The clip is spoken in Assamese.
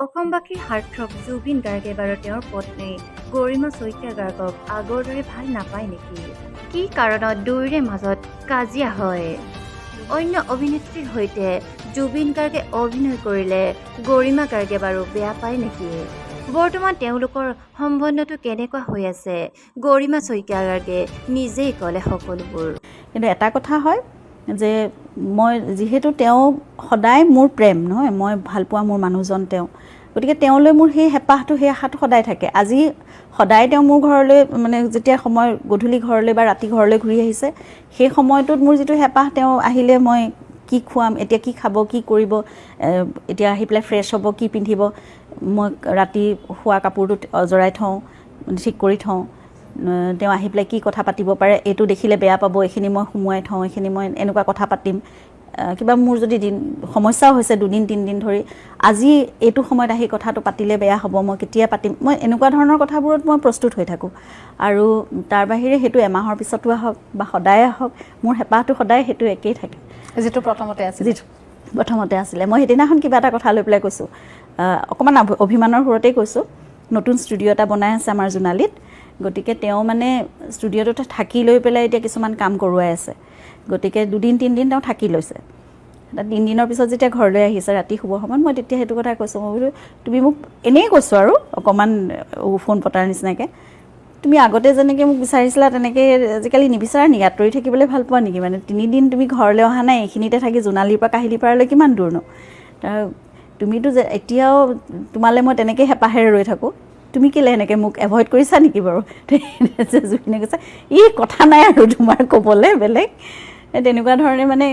অসমবাসীৰ হাৰ্টথ্ৰব জুবিন গাৰ্গে বাৰু তেওঁৰ পত্নী গৰিমা শইকীয়া গাৰ্গক আগৰ দৰে ভাল নাপায় নেকি? কি কাৰণত দুয়োৰে মাজত কাজিয়া হয়? অন্য অভিনেত্ৰীৰ সৈতে জুবিন গাৰ্গে অভিনয় কৰিলে গৰিমা গাৰ্গে বাৰু বেয়া পায় নেকি? বৰ্তমান তেওঁলোকৰ সম্বন্ধটো কেনেকুৱা হৈ আছে, গৰিমা শইকীয়া গাৰ্গে নিজেই ক'লে সকলোবোৰ। কিন্তু এটা কথা হয় যে মই যিহেতু তেওঁ সদায় মোৰ প্ৰেম নহয়, মই ভালপোৱা মোৰ মানুহজন তেওঁ, গতিকে তেওঁলৈ মোৰ সেই হেঁপাহটো, সেই আশাটো সদায় থাকে। আজি সদায় তেওঁ মোৰ ঘৰলৈ, মানে যেতিয়া সময় গধূলি ঘৰলৈ বা ৰাতি ঘৰলৈ ঘূৰি আহিছে, সেই সময়টোত মোৰ যিটো হেঁপাহ, তেওঁ আহিলে মই কি খুৱাম, এতিয়া কি খাব, কি কৰিব, এতিয়া আহি পেলাই ফ্ৰেছ হ'ব, কি পিন্ধিব, মই ৰাতি শোৱা কাপোৰটো অজৰাই থওঁ, ঠিক কৰি থওঁ। তেওঁ আহি পেলাই কি কথা পাতিব পাৰে, এইটো দেখিলে বেয়া পাব, এইখিনি মই সুমুৱাই থওঁ, এইখিনি মই এনেকুৱা কথা পাতিম। কিবা মোৰ যদি দিন সমস্যাও হৈছে দুদিন তিনিদিন ধৰি, আজি এইটো সময়ত আহি কথাটো পাতিলে বেয়া হ'ব, মই কেতিয়া পাতিম, মই এনেকুৱা ধৰণৰ কথাবোৰত মই প্ৰস্তুত হৈ থাকোঁ। আৰু তাৰ বাহিৰে সেইটো এমাহৰ পিছতো আহক বা সদায় আহক, মোৰ হেঁপাহটো সদায় সেইটো একেই থাকে। যিটো প্ৰথমতে আছিলে। যিটো প্ৰথমতে আছিলে। মই সেইদিনাখন কিবা এটা কথা লৈ পেলাই কৈছোঁ, অকণমান অভিমানৰ সুৰতেই কৈছোঁ। নতুন ষ্টুডিঅ' এটা বনাই আছে আমাৰ জোনালীত, গতিকে তেওঁ মানে ষ্টুডিঅ'টোতে থাকি লৈ পেলাই এতিয়া কিছুমান কাম কৰোৱাই আছে। গতিকে দুদিন তিনিদিন তেওঁ থাকি লৈছে। তাত তিনিদিনৰ পিছত যেতিয়া ঘৰলৈ আহিছে ৰাতি শুবৰ সময়ত, মই তেতিয়া সেইটো কথা কৈছোঁ। মই বোলো, তুমি মোক এনেই কৈছোঁ আৰু অকণমান ফোন পতাৰ নিচিনাকৈ, তুমি আগতে যেনেকৈ মোক বিচাৰিছিলা তেনেকৈ আজিকালি নিবিচাৰা নেকি? আঁতৰি থাকিবলৈ ভাল পোৱা নেকি? মানে তিনিদিন তুমি ঘৰলৈ অহা নাই, এইখিনিতে থাকি, জোনালীৰ পৰা কাহিলীপাৰালৈ কিমান দূৰনো? তাৰ তুমিতো যে এতিয়াও তোমালৈ মই তেনেকৈ হেঁপাহেৰে ৰৈ থাকোঁ, তুমি কেলৈ এনেকৈ মোক এভইড কৰিছা নেকি বাৰু? জুবিনে কৈছে, ই কথা নাই আৰু তোমাৰ ক'বলৈ বেলেগ, তেনেকুৱা ধৰণে মানে।